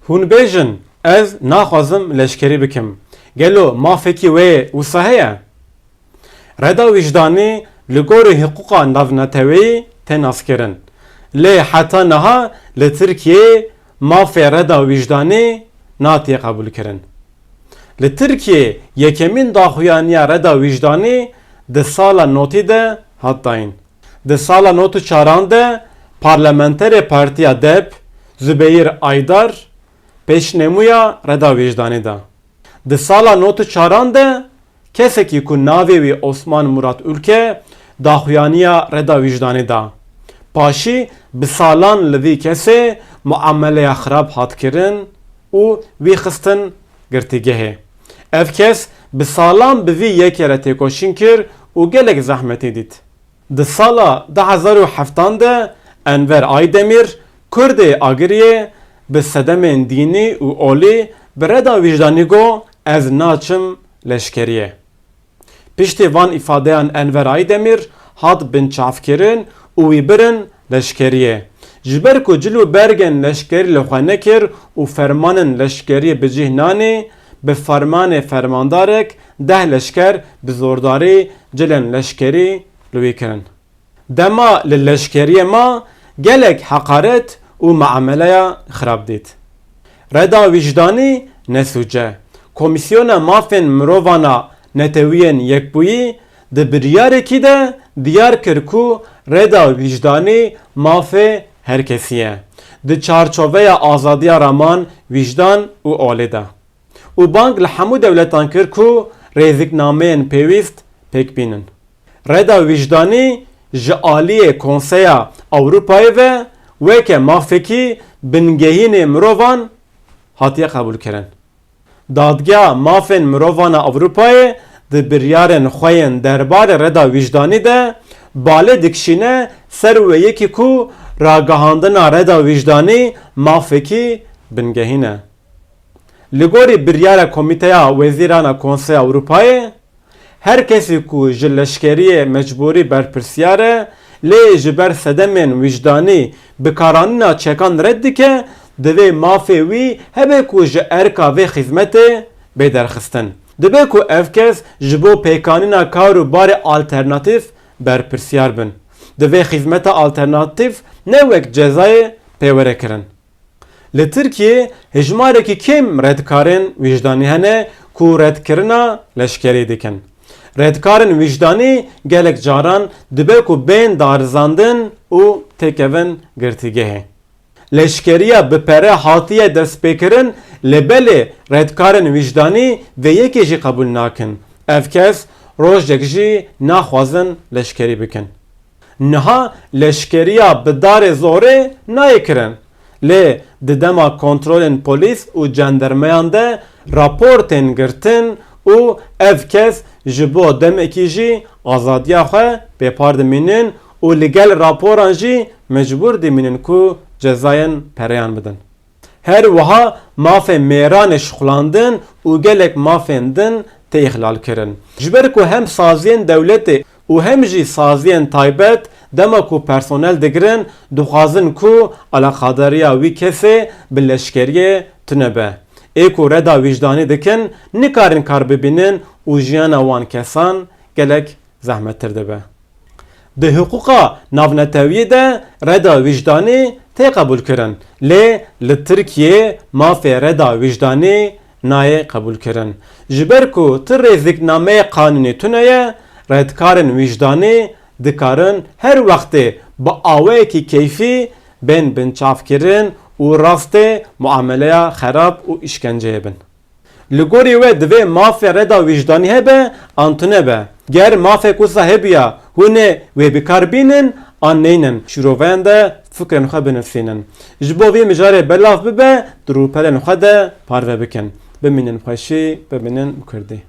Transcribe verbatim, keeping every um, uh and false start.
Hûn bêjin, ez naxwazim leşkerî bikim. Gelo mafekî wê wisa heye? Reda wijdanî li gorî hiqûqa navneteweyî tê naskirin. Lê heta niha li Tirkiyeyê mafê reda wijdanî natiye qebûlkirin. Li Tirkiyeyê yekemîn daxuyaniya reda wijdanî di sala notî de hat dayîn. Di sala not û çaran de parlamenterê partiya DEP Zubeyir Aydar pêşnêmûya reda wijdanî da. Di sala not û çaran de kesekî ku navê wî Osman Murat Ülke daxuyaniya reda wijdanê da. Paşî bi salan li vî kesê muameleya xirab hat kirin û wî xistin girtîgehê. Ev kes bi salan bi vî yekê re têkoşîn kir û gelek zehmetî dît. Di sala du hezar û heftan de Enver Aydemir, Kurdê Agiriyê, bi sedemên dînî û olî bi reda wijdanî got, ez naçim leşkeriyê. Piştî van îfadeyan Enver Aydemir hat binçavkirin û wî birin leşkeriyê. Ji ber ku cil û bergên leşkerî li xwe nekir û fermanên leşkeriyê bi cih nanî, bi fermanê fermandarek deh leşker bi zordarî cilên leşkerî li wî kirin. Dema li leşkeriyê ma, gelek heqaret û muameleya xirab dît. Reda wijdanî nesûce. Komîsyona Mafên Mirovan a Netewiyên Yekbûyî di biryarekî de diyar kir ku reda wijdanî mafê her kesî ye, di çarçoveya azadiya raman, wijdan û olê de. Û bang li hemû dewletan kir ku rêziknameyên pêwîst pêk bînin. Reda wijdanî ji aliyê Konseya Ewropayê ve weke mafekî bingehînê mirovan hatiye qebûlkirin. Dadgeha Mafên Mirovan a Ewropayê di biryarên xwe yên derbarê reda wijdanî de balê dikişîne ser wê yekê ku ragihandina reda wijdanî mafekî bingehîn e. Li gorî biryara Komîteya Wezîran a Konseya Ewropayê, her kesî ku ji leşkeriyê mecbûrî berpirsiyar e, lê ji ber sedemên wijdanî bikaranîna çekan red dike, divê mafê wî hebe ku ji erka vê xizmetê bê derxistin. Dibe ku ev kes ji bo pêkanîna kar û barê alternatîf berpirsiyar bin. Divê xizmeta alternatîf ne wek cezayê pê were kirin. Li Tirkiyê hejmarekî kêm redkarên wijdanî hene ku redkirina leşkerî dikin. Redkarên wijdanî gelek caran dibe ku bên darizandin û têkevin girtîgehê. Leşkeriya bi pere hatiye destpêkirin, lê belê redkarên wijdanî vê yekê jî qebûl nakin. Ev kes rojek jî naxwazin leşkerî bikin. Niha leşkeriya bi darê zorê nayê kirin. Lê di dema kontrolên polîs û cendermeyan de rapor tên girtin û ev kes ji bo demekî jî azadiya xwe bêpar dimînin û li gel raporan jî mecbûr dimînin ku cezayên pereyan bidin. Her wiha mafê mêranê şixulandin û gelek mafên din tê îxlalkirin. Ji ber ku hem saziyên dewletê û hem jî saziyên taybet dema ku personel digirin, dixwazin ku eleqadariya wî kesê bi leşkeriyê tune be. Ê ku reda wijdanî dikin, nikarin kar bibînin û jiyana wan kesan gelek zehmettir dibe. Di hiqûqa navnetewiyê de reda wijdanî tê qebûlkirin, lê li Tirkiyeyê mafê reda wijdanî nayê qebûlkirin. Ji ber ku ti rêziknameyê qanûnî tune ye, redkarên wijdanî dikarin her wextê bi awayekî keyfî bên binçavkirin û rastê muameleya xerab û îşkenceyê bin. Li gorî we divê mafê reda wijdanî hebe an tune be. Ger mafek wisa hebiya, hûn ê wê bi kar bînin an neynin, şîroveyan de fikrên xwe binivîsînin. Ji bo vê mijarê belav bibe, di rûpelên xwe de parve bikin. Bimînin xweşî, bimînin bi kurdî.